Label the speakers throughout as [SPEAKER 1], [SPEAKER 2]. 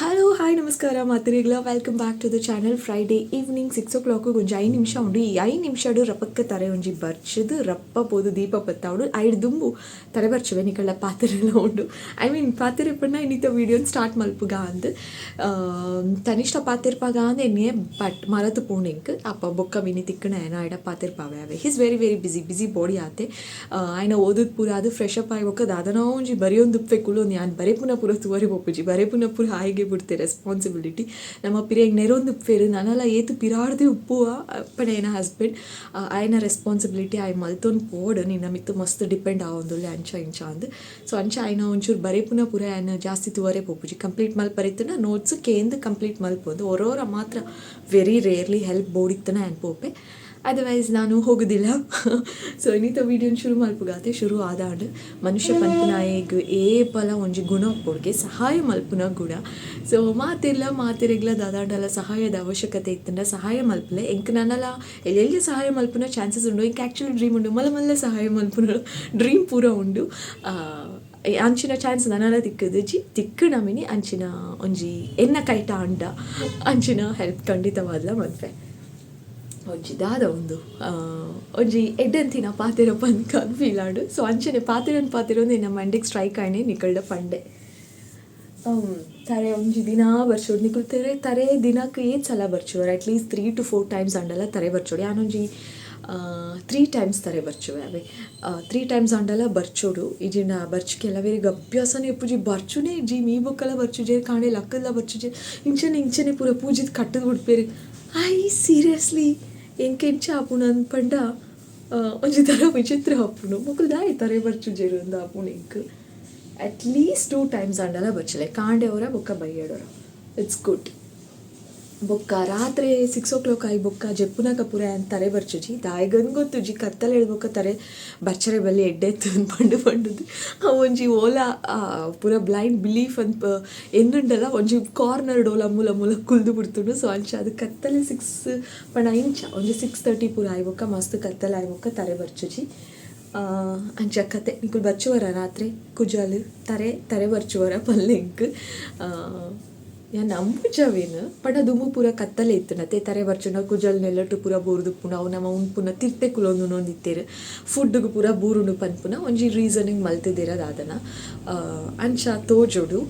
[SPEAKER 1] Hello hi ನಮಸ್ಕಾರ ಮಾತರಿಗಳ, welcome back to the channel. Friday evening 6 o'clock ಒಂಜಿ 5 ನಿಮಿಷ ಉಂಡು. ಈ 5 ನಿಮಿಷಡು ರಪಕ್ಕ ತರೆ ಒಂಜಿ ಬರ್ಚದು ರಪ್ಪ ಪೋದು ದೀಪ ಪತ್ತಾವುಡು ಐಡ್ ದುಂಬು ತರೆ ಬರ್ಚುವೆ ನಿಕಳ ಪಾತೆರೆಲ್ಲ ಉಂಡು. I mean ಪಾತೆರೆ ಪಂಡ ಇನ್ನಿತ ವೀಡಿಯೋನ್ ಸ್ಟಾರ್ಟ್ ಮಲ್ಪುಗ ಅಂದ್ ತನಿಷ್ಠ ಪಾತೆರ್ಪಾಗ ಅಂದ್ ಎನ್ನೆ ಬಟ್ ಮರತು ಪೋಣಿಂಕ್ ಅಪ್ಪ ಬೊಕ್ಕ ಮಿನಿ ತಿಕ್ಕಣ ಏನ ಐಡ ಪಾತೆರ್ಪಾವೆ ಅವೆ. He's very very busy busy body ಆತೆ. ಆಯ್ನ ಓದುದ್ ಪೂರ ಅದು ಫ್ರೆಶ್ ಅಪ್ ಆಯಿ ಬೊಕ್ಕ ದಾದನೋ ಒಂಜಿ ಬರೆಯೊಂದು ಉಪ್ಪೆ ಕುಲು ಯಾನ್ ಬರೆಪುನ ಪೂರ ತೂವರೆ ಪೋಪುಜಿ, ಬರೆಪುನ ಪೂರ ಹಾಯಿಗೆ ಬಿಡ್ತೆ ರೆಸ್ಪಾನ್ಸಿಬಿಲಿಟಿ. ನಮ್ಮ ಪಿರಿಯಗ್ ನೆರೊಂದು ಉಪ್ಪೇರು ನನಲ ಏತು ಪಿರಾಡ್ದೆ ಉಪ್ಪುವ ಪಂಡ ಹಸ್ಬೆಂಡ್ ಆಯ್ನ ರೆಸ್ಪಾನ್ಸಿಬಿಲಿಟಿ ಆಯ್ ಮಲ್ತೊಂದು ಪೋಡು ನಿನ್ನ ಮಿತ್ತು ಮಸ್ತ್ ಡಿಪೆಂಡ್ ಆವೊಂದುಲ್ಲೆ ಅಂಚ ಇಂಚ ಅಂದ್. ಸೊ ಅಂಚ ಆಯ್ನ ಒಂಚೂರು ಬರೆಪುನ ಪೂರ ಆಯ್ನ ಜಾಸ್ತಿ ತೂವರೆ ಪೋಪುಜಿ. ಕಂಪ್ಲೀಟ್ ಮಲ್ಪರಿತ್ತನ ನೋಟ್ಸ್ ಕೇಂದ್ ಕಂಪ್ಲೀಟ್ ಮಲ್ಪೊಂದು ಒರೋರ ಮಾತ್ರ very rarely help ಬೋಡಿತ್ತನ ಆ್ಯನ್ ಪೋಪೆ, ಅದರ್ವೈಸ್ ನಾನು ಹೋಗೋದಿಲ್ಲ. ಸೊ ಇನ್ನಿತ ವೀಡಿಯೋನ ಶುರು ಮಲ್ಪುಗಾತೆ ಶುರು ಆದಾಂಡ್ ಮನುಷ್ಯ ಪನ್ಪುನಾಯಗ್ ಏಪಲ ಒಂಜಿ ಗುಣ ಉಪ್ಪೊಡ್ಗೆ ಸಹಾಯ ಮಲ್ಪುನ ಗುಣ. ಸೊ ಮಾತಿರ್ಲ ಮಾತಿರೆಗ್ಲ ದಾದಾಂಡಲ ಸಹಾಯದ ಅವಶ್ಯಕತೆ ಇತ್ತಂಡ ಸಹಾಯ ಮಲ್ಪುಲೆ. ಎಂಕ್ ನನಲ ಎಲ್ಲೆಲ್ಲಿ ಸಹಾಯ ಮಲ್ಪುನ ಚಾನ್ಸಸ್ ಉಂಡು. ಎಂಕ್ ಆ್ಯಕ್ಚುಲಿ ಡ್ರೀಮ್ ಉಂಡು, ಮಲ್ಲ ಮಲ್ಲ ಸಹಾಯ ಮಲ್ಪುನ ಡ್ರೀಮ್ ಪೂರ ಉಂಡು. ಅಂಚಿನ ಚಾನ್ಸ್ ನನಲ ತಿಕ್ಕುದುಜಿ, ತಿಕ್ಕುನ ಮಿನಿ ಅಂಚಿನ ಒಂಜಿ ಎನ್ನ ಕೈಟ ಅಂಡ ಅಂಚಿನ ಹೆಲ್ಪ್ ಖಂಡಿತವಾದ್ಲ ಮನ್ಪೆ. ಒಂಜಿ ದಾದ ಉಂದು ಒಂಜಿ ಎಡ್ಡೆಂತಿನ ಪಾತೆರ ಪನ್ಕ ಫೀಲ್ ಆಂಡ್. ಸೊ ಅಂಚನೆ ಪಾತೆರನ್ ಪಾತೆರೊಂದು ಎನ್ನ ಮಂಡೆಗ್ ಸ್ಟ್ರೈಕ್ ಆಯ್ನೆ ನಿಕಲ್ಡ ಪಂಡೆ. ತರೆ ಒಂಜಿ ದಿನ ಬರ್ಚೋಡು ನಿಕುಲು ತೆರೆ ತರೆ ದಿನಕ್ಕೆ ಏತ್ ಸಲ ಬರ್ಚುವರ್? At least 3 to 4 times ಅಂಡಲ ತರೆ ಬರ್ಚೋಡು. ಯಾನೊಂಜಿ 3 ಟೈಮ್ಸ್ ತರೆ ಬರ್ಚುವೆ ಅವೆ. 3 ಟೈಮ್ಸ್ ಅಂಡಲ ಬರ್ಚೋಡು. ಇಜಿಂಡ ಬರ್ಚು ಕೆಲವೇರಿಗೆ ಅಭ್ಯಾಸನೇ ಇಪ್ಪುಜಿ, ಬರ್ಚುನೇ ಇಜ್ಜಿ, ಮೀ ಬೊಕ್ಕಲ ಬರ್ಚುಜೆ, ಕಾಂಡೆ ಲಕ್ಕಲ್ಲ ಬರ್ಚುಜೆ, ಇಂಚನೆ ಇಂಚನೆ ಪೂರ ಪೂಜಿದ್ ಕಟ್ಟದ್ ಬಿಡ್ಪೇರು. I seriously ಎಂಕೆಂಚ ಆಪುಂಡು ಅಂದ್ ಪಂಡ ಒಂಜಿ ಥರ ವಿಚಿತ್ರ ಆಪುಂಡು. ಮೊಕುಲು ದಾಯೆ ತರೆ ಬರ್ಚುಜೆರ್ ಅಂದ್ ಆಪುಂಡು ಎಂಕ್. At least 2 times ಅಂಡಲ ಬರ್ಚಲೆ, ಕಾಂಡೆ ಒರ ಬೊಕ್ಕ ಬಯ್ಯಡೊರ, it's good. ಬೊಕ್ಕ ರಾತ್ರೆ 6 o'clock ಆಯಿ ಬೊಕ್ಕ ಜೆಪ್ಪುನಗ ಪೂರ ಯಾನ್ ತರೆ ಬರ್ಚುಜಿ, ದಾಯೆಗಂದ್ ಗೊತ್ತುಜಿ. ಕತ್ತಲೆ ಬೊಕ್ಕ ತರೆ ಬರ್ಚರೆ ಬಲ್ಲಿ ಎಡ್ಡೆತ್ತು ಅಂದ್ ಪಂಡು ಪಂಡುದು ಅವು ಒಂಜಿ ಓಲ ಪೂರ ಬ್ಲೈಂಡ್ ಬಿಲೀಫ್ ಅಂತ ಎನ್ನುಂಡಲ ಒಂಜಿ ಕಾರ್ನರ್ಡ್ ಓಲ ಮೂಲ ಮೂಲ ಕುಲ್ದು ಬಿಡ್ತುಂಡು. ಸೊ ಅಂಚ ಅದು ಕತ್ತಲೆ 6 ಪಂಡ ಇಂಚ ಒಂಜಿ 6:30 ಪೂರ ಆಯಿ ಬೊಕ್ಕ ಮಸ್ತ್ ಕತ್ತಲೆ ಆಯಿ ಬೊಕ್ಕ ತರೆ ಬರ್ಚುಜಿ. ಅಂಚ ಕತೆ. ನಿಕುಲು ಬರ್ಚುವರ ರಾತ್ರೆ ಕುಜಲ್ ತರೆ ತರೆ ಬರ್ಚುವರ ಪಲ್ಲೆ ಎಂಕ್ ಯಾನ್ ನಂಬುಜವೇನು ಪಂಡ ದುಂಬು ಪೂರ ಕತ್ತಲೆ ಇತ್ತುಂಡತೆ ತರೆ ಬರ್ಚುಂಡ ಕುಜಲ್ ನೆಲಟು ಪೂರ ಬೂರ್ದುಪ್ಪುಂಡು, ಅವು ನಮ ಉನ್ಪುನ ತಿರ್ತೆ ಕುಲೊಂದು ಉನೊಂದಿತ್ತೆರ್ ಫುಡ್ಡುಗು ಪೂರ ಬೂರುಂಡು ಪನ್ಪುನ ಒಂಜಿ ರೀಸನಿಂಗ್ ಮಲ್ತಿದ್ದೀರ ದಾದನ ಅಂಚ ತೋಜೊಡು.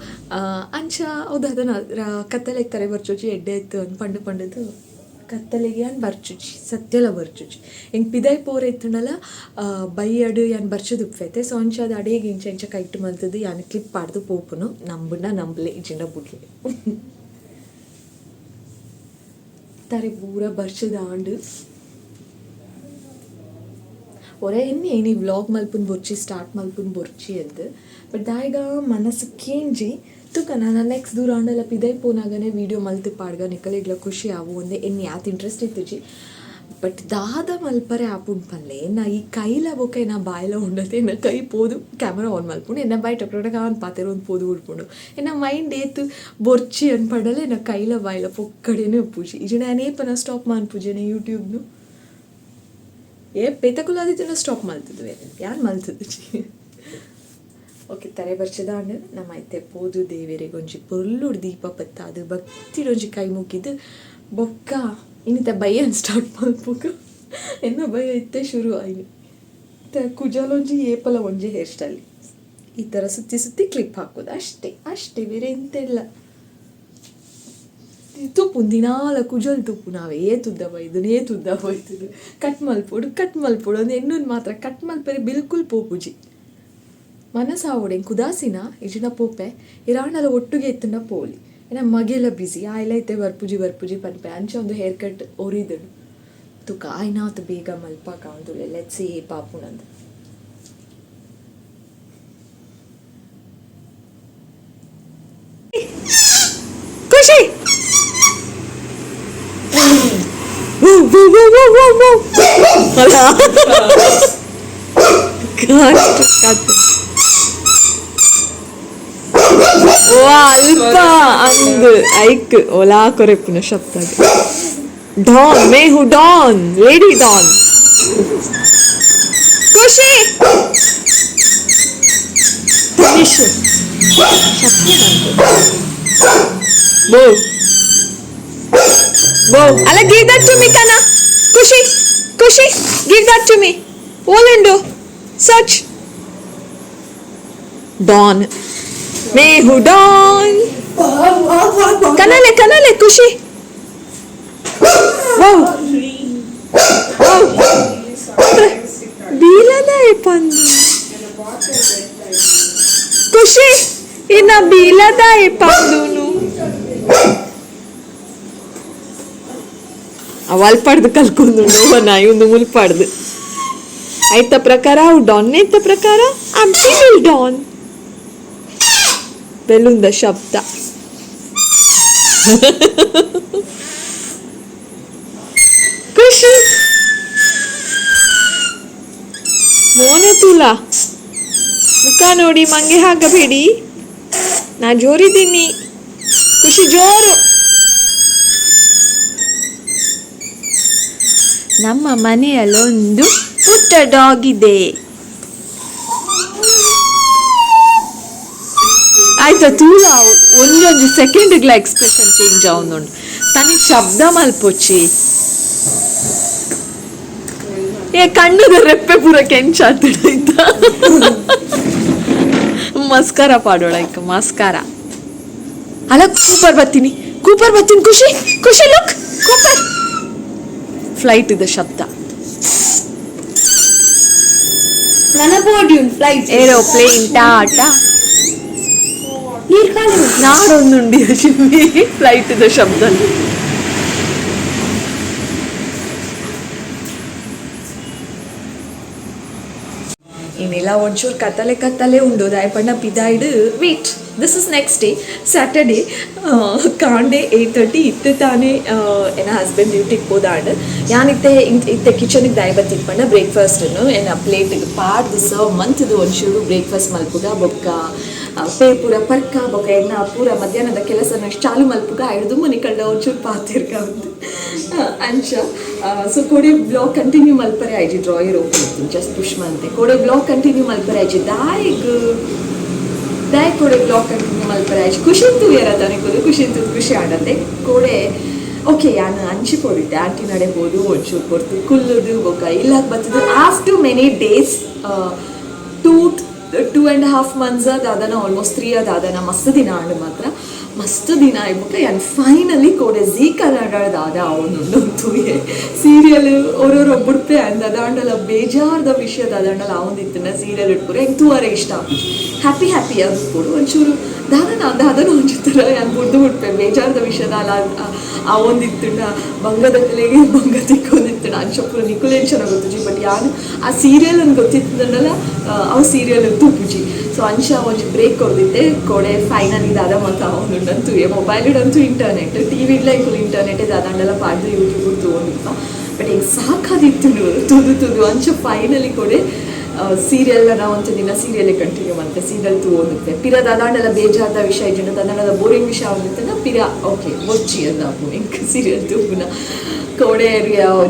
[SPEAKER 1] ಅಂಚ ಅವು ದಾದನ ಕತ್ತಲೆಗ್ ತರೆ ಬರ್ಚುಜಿ ಎಡ್ಡೆ ಇತ್ತು ಅಂದ್ ಪಂಡು ಪಂಡುದು ಕತ್ತಲೆಗೆ ಯಾನ್ ಬರ್ಚುಜಿ, ಸತ್ಯಲ ಬರ್ಚುಜಿ. ಎಂಕ್ ಪಿದಾಯ್ ಪೋರೆ ಇತ್ತುಂಡಲ ಬಯ್ಯಡ್ ಯಾನ್ ಬರ್ಚುದು ಉಪ್ಪೆತೆ. ಸೊ ಅಂಚ ಅದು ಅಡೇಗೆ ಇಂಚ ಇಂಚ ಕೈಟ್ ಮಲ್ತದು ಯಾನ್ ಕ್ಲಿಪ್ ಪಾಡ್ದು ಪೋಪುನು. ನಂಬುಂಡ ನಂಬಲೆ ಇಜಿಂಡ ಬುಡ್ಲೆ. ತರೆ ಪೂರ ಬರ್ಚದ ಆಂಡ್ ಒರ ಎನ್ನಿ ಇನಿ ವ್ಲಾಗ್ ಮಲ್ಪುನ್ ಬೊರ್ಚಿ, ಸ್ಟಾರ್ಟ್ ಮಲ್ಪುನ್ ಬೊರ್ಚಿ ಅಂದ್. ಬಟ್ ದಾಯೆಗ ಮನಸ್ಸು ಕೇಂಜಿ ತುಕ ನಾನು ನೆಕ್ಸ್ಟ್ ದೂರ ಆಂಡಲ ಪಿದೈ ಪೋನಾಗನೆ ವೀಡಿಯೋ ಮಲ್ತು ಪಾಡ್ಗ ನಿಕಲೆಗ್ಲ ಖುಷಿ ಆವು ಒಂದೆ ಎನ್ನಿ ಆತ್ ಇಂಟ್ರೆಸ್ಟ್ ಇತ್ತುಜಿ. ಬಟ್ ದಾದ ಮಲ್ಪರೆ ಆಪುಂಡು ಪನ್ಲೆ, ಎನ್ನ ಈ ಕೈಲ ಬೊಕ್ಕ ಎನ್ನ ಬಾಯ್ಲ ಉಂಡತೆ. ಎನ್ನ ಕೈ ಪೋದು ಕ್ಯಾಮರಾ ಆನ್ ಮಲ್ಪುಂಡು, ಎನ್ನ ಬಾಯ್ ಟೊಕ್ ಟೊಕ್ ಅಂದ್ ಪಾತೆರೊಂದು ಪೋದು ಉಡ್ಪುಂಡು. ಎನ್ನ ಮೈಂಡ್ ಏತ್ ಬೊರ್ಚಿ ಅನ್ಪಂಡಲ ಎನ್ನ ಕೈಲ ಬಾಯ್ಲ ಪೊಕ್ಕಡೆನೆ ಉಪ್ಪುಜಿ. ಇಜಿಂಡ ಯಾನ್ ಏಪನ ಸ್ಟಾಪ್ ಮನ್ಪುಜೆನೆ ಯೂಟ್ಯೂಬ್ನು, ಏ ಪೇತಕುಲಾದಿತ್ತಿನ ಸ್ಟಾಪ್ ಮಲ್ತುದುವೆ ಯಾನ್ ಮಲ್ತುದುಜಿ. ಓಕೆ ತರೆ ಬರ್ಚದಾಂಡ್ ನಮ್ಮ ಐತೆ ಪೋದು ದೇವೆರೆಗ್ ಒಂಜಿ ಪೊರ್ಲುಡು ದೀಪ ಪತ್ತಾದ್ ಭಕ್ತಿಡೊಂಜಿ ಕೈ ಮುಗಿದು ಬೊಕ್ಕ ಇನ್ನಿತ ಬಯ್ಯನ್ ಸ್ಟಾರ್ಟ್ ಮಲ್ಪುಗ. ಎನ್ನ ಬಯ್ಯ ಇತ್ತೆ ಶುರು ಆಯ್ನಿ. ಕುಜಲೊಂಜಿ ಏಪಲ ಒಂಜಿ ಹೇರ್ ಸ್ಟೈಲ್ ಈ ಥರ ಸುತ್ತಿ ಸುತ್ತಿ ಕ್ಲಿಪ್ ಹಾಕೋದು ಅಷ್ಟೇ ಅಷ್ಟೇ, ಬೇರೆ ಎಂತೆಲ್ಲ. ತುಪ್ಪು ದಿನಾಲ ಕುಜಲ್ ತುಪ್ಪು ನಾವೇ ಏತುದ್ದ ಬೈದು ಏತುದ್ದ ಬೈತುದು ಕಟ್ ಮಲ್ಪೊಡು ಕಟ್ ಮಲ್ಪೊಡು ಅಂದ್ ಎನ್ನುನ್ ಮಾತ್ರ ಕಟ್ ಮಲ್ಪೆರೆ ಬಿಲ್ಕುಲ್ ಪೋಪುಜಿ. ಮನಸಾವೊಡು ಎಂಕ್ ಉದಾಸೀನ ಇಜಿಂಡ ಪೋಪೆ ಇರಾಂಡಲ ಒಟ್ಟುಗೆ ಇತ್ತುಂಡ ಪೋಲಿ. ಎನ್ನ ಮಗೆಲ ಬಿಸಿ ಆಯ್ಲ ಇತ್ತೆ ಬರ್ಪುಜಿ ಬರ್ಪುಜಿ ಪನ್ಪೆ. ಅಂಚ ಒಂದು ಹೇರ್ ಕಟ್ ಒರಿದುಂಡು ತುಕ ಆಯ್ನಾತ್ ಬೇಗ ಮಲ್ಪಾಕ ಅಂದುಲ್ಲೆ. Let's see ಏಪ ಆಪುಂಡಂದ್. ಖುಷಿ ಅಲ್ಪ ಅಂದ್ ಐಕ್ ಓಲಾ ಕೊರೆಪುನ ಶಬ್ದ. ಡಾನ್ ಮೇಹು Don lady Don ಖುಷಿ ತನಿಷ್ ಶಬ್ದ. ಬೋ ಬೋ ಅಲ್ಲ, give that to me ಕನ. ಖುಷಿ, ಖುಷಿ, give that to me. ಓಲುಂಡು? Search. Don May who Don. ಕನಲೆ, ಕನಲೆ ಖುಷಿ. Wow wow, ಬೀಲದ ಪಂದು. ಖುಷಿ, ಇನ್ನ ಬೀಲದ ಪಂದುನು. ಅಲ್ಪಾಡ್ದು ಕಲ್ಕೊಂಡು ನಾಯಿ ಒಂದು ಮುಲ್ಪಾಡ್ದು. ಐತ ಪ್ರಕಾರ ಅವು ಡಾನ್ ಐತ ಪ್ರಕಾರ I'm female Don. ಬೆಲೂನ್ದ ಶಬ್ದ. ಖುಷಿ, ಮೋನೆ ತುಲಾ, ಮುಖ ನೋಡಿ ಮಂಗೆ ಹಾಕಬೇಡಿ. ನಾ ಜೋರಿದ್ದೀನಿ ಖುಷಿ, ಜೋರು. ನಮ್ಮ ಮನೆಯಲ್ಲೊಂದು ಪುಟ್ಟ ಡಾಗ್ ಇದೆ. ಆಯ್ತಾ? ತೂಲ, ಒಂದೊಂದು ಸೆಕೆಂಡ್ಗಳ ಎಕ್ಸ್ಪ್ರೆಷನ್ ಚೇಂಜ್ ಆವೊಂದುಂಡು. ತನಿ ಶಬ್ದ ಮಲ್ಪೊಚ್ಚಿ. ಏ, ಕಣ್ಣದ ರೆಪ್ಪೆ ಪೂರ ಕೆಂಚಾತುಂಡು. ಆಯ್ತಾ? ಮಸ್ಕಾರ ಪಾಡೋಳ ಇಕ್ಕ ಮಸ್ಕಾರ. ಅಲ್ಲ, ಕೂಪರ್ ಬರ್ತೀನಿ, ಕೂಪರ್ ಬರ್ತೀನಿ. ಖುಷಿ, ಖುಷಿ, ಲುಕ್, ಕೂಪರ್. ಫ್ಲೈಟ್ ಇದೆ ಶಬ್ದ.
[SPEAKER 2] ನನ್ನ ಪೋಡಿಯಂ ಫ್ಲೈಟ್.
[SPEAKER 1] ಏರೋಪ್ಲೇನ್ ಟಾಟಾ.
[SPEAKER 2] ನೀರ್ ಖಾಲಿ.
[SPEAKER 1] ನಾಡೊಂದುಂಡಿ ಶಿಮ್ಮಿ ಫ್ಲೈಟ್ ಇದೆ ಶಬ್ದ. ಏನಿಲ್ಲ, ಒಂಚೂರು ಕತ್ತಲೆ ಕತ್ತಲೆ ಉಂಡು. ದಾಯಪಣ್ಣ ಪಿದಾಯ್ಡು. Wait, this is next day, Saturday ಕಾಂಡೆ 8:30. ಇತ್ತೆ ತಾನೇ ಎನ್ನ ಹಸ್ಬೆಂಡ್ ಡ್ಯೂಟಿಗೆ ಪೋದಾಂಡ್. ಯಾನಿತ್ತೆ ಇತ್ತೆ ಕಿಚನಿಗೆ ದಾಯ ಬತ್ತಿಪ್ಪಂಡ ಬ್ರೇಕ್ಫಾಸ್ಟನ್ನು ಎನ್ನ ಪ್ಲೇಟಿಗೆ ಪಾಡ್ದು ಸರ್ವ್ ಮಂತ್ದು ಒಂಚೂರು ಬ್ರೇಕ್ಫಾಸ್ಟ್ ಮಲ್ಪುಗ, ಬೊಕ್ಕ ಪೇ ಪೂರ ಪರ್ಕ, ಬೊಕ್ಕ ಎನ್ನ ಪೂರ ಮಧ್ಯಾಹ್ನದ ಕೆಲಸನ ಚಾಲು ಮಲ್ಪುಗ. ಐಡ್ದು ಮನಿ ಕಂಡ ಒಂಚೂರು ಪಾತಿರ್ಕ ಉಂದು ಅಂಚ. ಸೊ ಕೋಡೆ ಬ್ಲಾಗ್ ಕಂಟಿನ್ಯೂ ಮಲ್ಪರೆ ಆಯ್ಜಿ. ಡ್ರಾಯರ್ ಓಪನ್ ಇತ್ತು, ಜಸ್ಟ್ ಪುಷ್ ಮಂತೆ. ಕೋಡೆ ಬ್ಲಾಗ್ ಕಂಟಿನ್ಯೂ ಮಲ್ಪರೆ ಆಯ್ಜಿ. ದಾಯಿಗ್ ದಾಯ್ ಕೋಡೆ ಬ್ಲಾಗ್ ಕಂಟಿನ್ಯೂ ಮಲ್ಪರೆ ಆಯ್ಜಿ? ಖುಷಿ ತೂಯರ ತನಕುಲು ಖುಷಿ ತೂ ಖುಷಿ ಆಡತ್ತೆ ಕೋಡೆ. ಓಕೆ, ಯಾನ್ ಅಂಚಿ ಪೋಡಿದ್ದೆ. ಆಂಟಿ ನಡೆ ಹೋದು ಒಂಚೂರು ಪೊರ್ತು ಕುಲ್ಲುದು ಬೊಕ್ಕ ಇಲ್ಲಾಗ ಬತ್ತದು. After many days, 2.5 months ದಾದನ, ಆಲ್ಮೋಸ್ಟ್ 3 ದಾದನ, ಮಸ್ತ್ ದಿನ ಆಂಡ್ ಮಾತ್ರ. ಮಸ್ತ್ ದಿನ ಆಯ್ಬೊಕ್ಕ ಯಾನ್ ಫೈನಲಿ ಕೋಡೆ ಜೀ ಕನ್ನಡ ದಾದ ಅವನು ತೂಯೆ ಸೀರಿಯಲ್. ಒರೊರ ಬುಡ್ಪೆ ಅಂದ ಅದಾಂಡಲ ಬೇಜಾರ್ದ ವಿಷಯ ದಾದಾಂಡಲ ಆವೊಂದಿತ್ತಿನ ಸೀರಿಯಲ್ ಇಟ್ಪುರ ಎಂಕ್ ತೂವರೆ ಇಷ್ಟ ಆಪುಜಿ. ಹ್ಯಾಪಿ ಹ್ಯಾಪಿ ಆದಿಪ್ಪೊಡು ಒಂಚೂರು ದಾದನ ದಾದನ ಒಂಜಿ ಥರ ಯಾನ್ ಬುಡ್ದು ಬುಡ್ಪೆ. ಬೇಜಾರ್ದ ವಿಷಯದ ಆವೊಂದಿತ್ತುಂಡ ಬಂಗದ ಕಲೆಗೆ ಬಂಗ ತಿಕ್ಕೊಂದಿತ್ತುಂಡ ಅಂಚ ಪೂರ ನಿಕುಲೆಂಚನ ಗೊತ್ತುಜಿ. ಬಟ್ ಯಾನ್ ಆ ಸೀರಿಯಲ್ ಅನ್ನು ಗೊತ್ತಿತ್ತಂಡಲ ಅವು ಸೀರಿಯಲ್ ತೂಪುಜಿ. ಸೊ ಅಂಚ ಒಂಜಿ ಬ್ರೇಕ್ ಕೊರ್ದಿತ್ತೆ. ಕೋಡೆ ಫೈನಲಿ ದಾದ ಮಾತ ಆವೊಂದುಂಡಂತು ಮೊಬೈಲ್ ಇಡಂತೂ ಇಂಟರ್ನೆಟ್, ಟಿವಿ ಇಡ್ಲ ಎಂಕುಲು ಇಂಟರ್ನೆಟ್ ದಾದಾಂಡಲ ಪಾಡ್ದು ಯೂಟ್ಯೂಬ್ ತೂವೊಂದಿಪ್ಪ. ಬಟ್ ಎಂಕ್ ಸಾಕಾದಿತ್ತು ತುದು ತುದು. ಅಂಚ ಫೈನಲಿ ಕೊಡೆ ಸೀರಿಯಲ್ ಒಂಚ ದಿನ ಸೀರಿಯಲ್ ಕಂಟಿನ್ಯೂ ಮಂತೆ ಸೀರಿಯಲ್ ತೂವೊಂದಿತ್ತೆ. ಪಿರ ದಾದಾಂಡಲ ಬೇಜಾರ್ದ ವಿಷಯ ಇಜ್ಜಿಂಡ, ದಾದಾಂಡಲ ಬೋರಿಂಗ್ ವಿಷಯ ಆವೊಂದಿತ್ತಂಡ ಪಿರ ಓಕೆ ಬೊಚ್ಚಿ ಅಂದಾಪು ಎಂಕ್ ಸೀರಿಯಲ್ ತೂಪುನ. ಕೋಡೆ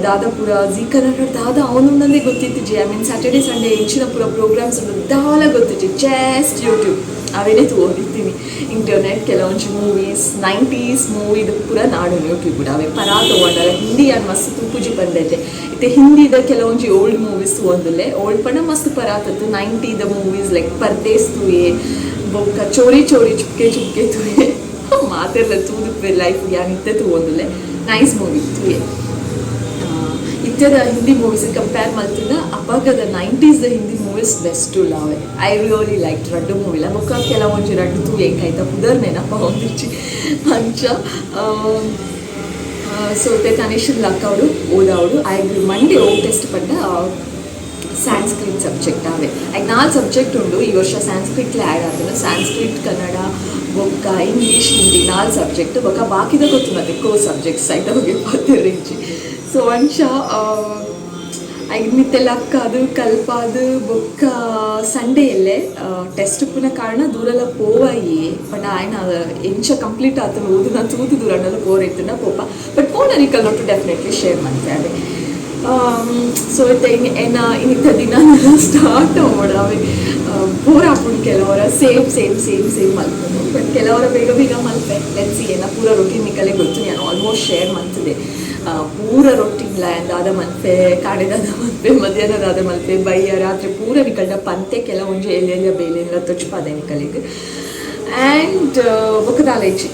[SPEAKER 1] ದಾದ ಪೂರ ಜೀ ಕನ್ನಡ ದಾದ ಅವನೊಂದೇ ಗೊತ್ತಿತ್ತಿಜಿ. I mean, Saturday Sunday ಇಂಚಿನ ಪೂರ ಪ್ರೋಗ್ರಾಮ್ಸ್ ಉಂಡು ದಾಲ ಗೊತ್ತಿಜ್ಜಿ. ಜಸ್ಟ್ ಯೂಟ್ಯೂಬ್ ಅವೇನೇ ತೂವೊಂದಿತ್ತೀನಿ. ಇಂಟರ್ನೆಟ್ ಕೆಲವೊಂಜಿ ಮೂವೀಸ್, 90s ಮೂವಿದ ಪೂರ ನಾಡು ಯೂಟ್ಯೂಬ್ ಅವೇ ಪರಾ ತಗೊಂಡಲ್ಲ. ಹಿಂದಿ ಯಾನ್ ಮಸ್ತ್ ತೂಪುಜಿ ಬಂದೈತೆ. ಇತ್ತೆ ಹಿಂದಿದ ಕೆಲವೊಂಜಿ ಓಲ್ಡ್ ಮೂವೀಸ್ ತೂವೊಂದುಲ್ಲೆ. ಓಲ್ಡ್ ಪಂಡ ಮಸ್ತ್ ಪರಾತತ್ತು 90ದ ಮೂವೀಸ್, ಲೈಕ್ ಪರ್ದೇಸ್ ತೂಯೆ, ಬೊಕ್ಕ ಚೋರಿ ಚೋರಿ ಚುಪ್ಕೆ ಚುಪ್ಕೆ ತೂಯೆ. ಮಾತೆರ್ಲ ತೂದು ಲೈಫ್ ಯಾನ್ ಇತ್ತೆ ತೂವೊಂದುಲ್ಲೆ. ನೈಸ್ ಮೂವಿ ತೂಯೆ. ಇತ್ಯದ ಹಿಂದಿ ಮೂವೀಸ್ ಕಂಪೇರ್ ಮಲ್ತಿಂದ ಅಪಗದ 90s Hindi movies best ಲಾವೆ. I really like ರಡ್ಡು ಮೂವಿಲ. ಬೊಕ್ಕ ಕೆಲವೊಂಜಿ ರಡ್ಡು ತೂ ಎಂಕಾಯ್ತ ಪುದರ್ ನೆನಪ ಆವೊಂದಿಜ್ಜಿ ಅಂಚ. ಸೊ ತನಿಷ್ ಲಕ್ಕವಡು ಓದಾವಡು. ಐಗ್ ಮಂಡೇ ಓ ಟೆಸ್ಟ್ ಪಂಡ ಸ್ಯಾನ್ಸ್ಕ್ರಿಟ್ ಸಬ್ಜೆಕ್ಟ್ ಆವೆ. ಐಕ್ ನಾಲ್ಕು ಸಬ್ಜೆಕ್ಟ್ ಉಂಡು. ಈ ವರ್ಷ ಸ್ಯಾನ್ಸ್ಕ್ರಿಟ್ಲೆ ಆ್ಯಡ್ ಆತನ. ಸ್ಯಾನ್ಸ್ಕ್ರಿಟ್, ಕನ್ನಡ, ಬೊಕ್ಕ ಇಂಗ್ಲೀಷ್, ಹಿಂದಿ, ನಾಲ್ಕು ಸಬ್ಜೆಕ್ಟ್. ಬೊಕ್ಕ ಬಾಕಿದ ಗೊತ್ತು ಮತ್ತೆ ಕೋ ಸಬ್ಜೆಕ್ಟ್ಸ್ ಐತ ಬಗ್ಗೆ ಪಾತೆರಿಂಚಿ. ಸೊ ಅಂಚ ಐಗ್ ಮಿತ್ತೆ ಲಕ್ಕಾದು ಕಲ್ಪಾದು ಬೊಕ್ಕ ಸಂಡೇ ಎಲ್ಲೆ ಟೆಸ್ಟ್ ಉಪ್ಪುನ ಕಾರಣ ದೂರೆಲ್ಲ ಪೋವಾಯಿ. ಪಂಡ ಆಯ್ನ ಎಂಚ ಕಂಪ್ಲೀಟ್ ಆತನ ಓದುನ ತೂದು ದೂರನ್ನೆಲ್ಲ ಪೋರ್ ಇತ್ತುಂಡ ಪೋಪ. ಬಟ್ ಪೋನ ನಿಕಲ್ನೊಟ್ಟು ಡೆಫಿನೆಟ್ಲಿ ಶೇರ್ ಮಾಡ್ತೆ ಅದೇ. ಸೊ ಇತ್ತೆ ಎನ್ನ ಇನಿತ ದಿನ ಸ್ಟಾರ್ಟ್ ಆವೊಡು. ಅವೆ ಬೋರ್ ಆಪುಂಡು ಕೆಲವರ ಸೇಮ್ ಸೇಮ್ ಸೇಮ್ ಸೇಮ್ ಮಲ್ಪುನು. ಬಟ್ ಕೆಲವರ ಬೇಗ ಬೇಗ ಮಲ್ಪೆ. Let's see. ಎನ್ನ ಪೂರ ರೊಟೀನ್ ನಿಕಲೆ ಗೊತ್ತು, ನಾನು ಆಲ್ಮೋಸ್ಟ್ ಶೇರ್ ಮಲ್ತದೆ. ಪೂರ ರೊಟೀನ್ಲ ದಾದ ಮಲ್ಪೆ, ಕಾಡೆ ದಾದ ಮಲ್ಪೆ, ಮಧ್ಯಾಹ್ನ ದಾದ ಮಲ್ಪೆ, ಬಯ್ಯ, ರಾತ್ರಿ ಪೂರ ನಿಕಲ್ಡ ಪಂತೆ. ಕೆಲವೊಂಜಿ ಎಲ್ಯ ಎಲ್ಯ ಬೇಲೆನ್ಲ ತೊಚ್ಪಾದೆ ನಿಕಲೆಗ್. ಆ್ಯಂಡ್ ಬೊಕ್ಕ ದಾಲ ಇಜ್ಜಿ.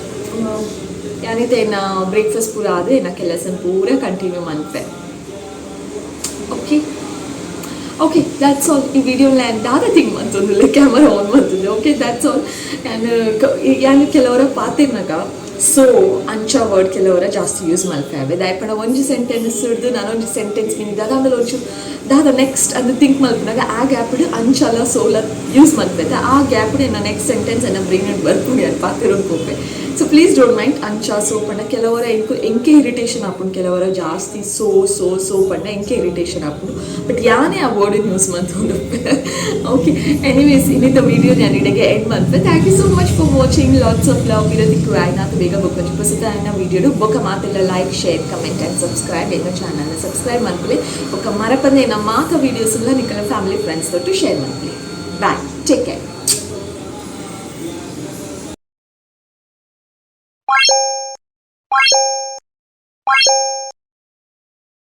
[SPEAKER 1] ಯಾನಿತ್ತೆ ಎನ್ನ ಬ್ರೇಕ್ಫಾಸ್ಟ್ ಪೂರ ಆದ್ ಎನ್ನ ಕೆಲಸ ಪೂರ ಕಂಟಿನ್ಯೂ ಮನ್ಪೆ. Okay okay, that's all. ಈ ವಿಡಿಯೋ ನಾನು ದಾದ ಥಿಂಕ್ ಮಂತೊಂದುಲ್ಲೆ, ಕ್ಯಾಮರಾ ಆನ್ ಮಂತುಂದು. Okay, that's all. ಯಾನ್ ಯಾನ್ ಕೆಲವರ ಪಾತೆರ್ನಗ ಸೊ, ಅಂಚ ವರ್ಡ್ ಕೆಲವರ ಜಾಸ್ತಿ ಯೂಸ್ ಮಲ್ಪೆ. ದಾಯೆ ಒಂಜಿ ಸೆಂಟೆನ್ಸ್ ಹಿಡ್ದು ನಾನೊಂಜಿ ಸೆಂಟೆನ್ಸ್ ಮೀನಿಂಗ್ ದಾದ ಆಂಡಲ ಒಂಚೂರು ದಾದ ನೆಕ್ಸ್ಟ್ ಅದು ಥಿಂಕ್ ಮಲ್ಪುನಾಗ ಆ ಗ್ಯಾಪ್ಡ್ ಅಂಚಲ ಸೋಲ ಯೂಸ್ ಮಲ್ಪೆತೆ. ಆ ಗ್ಯಾಪ್ಡ್ ಎನ್ನ ನೆಕ್ಸ್ಟ್ ಸೆಂಟೆನ್ಸ್ ಎನ್ನ ಬ್ರೈನ್ ಬರ್ಪುಂಡು, ಯಾನ್ ಪಾತೆರೊಂದು ಪೋಪೆ. ಸೊ ಪ್ಲೀಸ್ don't mind. ಅಂಚ ಸೋ ಪಂಡ ಕೆಲವರ ಎಂಕು ಎಂಕೆ ಇರಿಟೇಷನ್ ಆಪುಂಡು. ಕೆಲವರ ಜಾಸ್ತಿ ಸೋ ಸೋ ಸೋ ಪಂಡ ಎಂಕೆ ಇರಿಟೇಷನ್ ಆಪುಂಡು. ಬಟ್ ಯಾನೇ ಆ ವರ್ಡ್ ಯೂಸ್ ಮಂತೊಂದು. ಓಕೆ, ಎನಿವೇಸ್, ಇನ್ನಿತ ವಿಡಿಯೋ ನಾನು ಇಡೆಗೆ ಎಂಡ್ ಮನ್ಪೆ. Thank you so much for watching. Lots of love. ಇರೋದಕ್ಕೂ ಆಯ್ನಾತು ಬೇಗ ಬೊಕ್ಕ ಪೊಸತ ವಿಡಿಯೋ. ಬೊಕ್ಕ ಮಾತೆಲ್ಲ like, share, comment and subscribe. ಎನ್ನ ಚಾನಲ್ ಸಬ್ಸ್ಕ್ರೈಬ್ ಮನ್ಪುಲೆ. ಬೊಕ್ಕ ಮರಪಂದೆ ನಮ್ಮ ಮಾತ ವೀಡಿಯೋಸ್ ಎಲ್ಲ ನಿಕಲ ಫ್ಯಾಮಿಲಿ ಫ್ರೆಂಡ್ಸ್ ತೊಟ್ಟು ಶೇರ್ ಮನ್ಪುಲೆ. Bye, take care.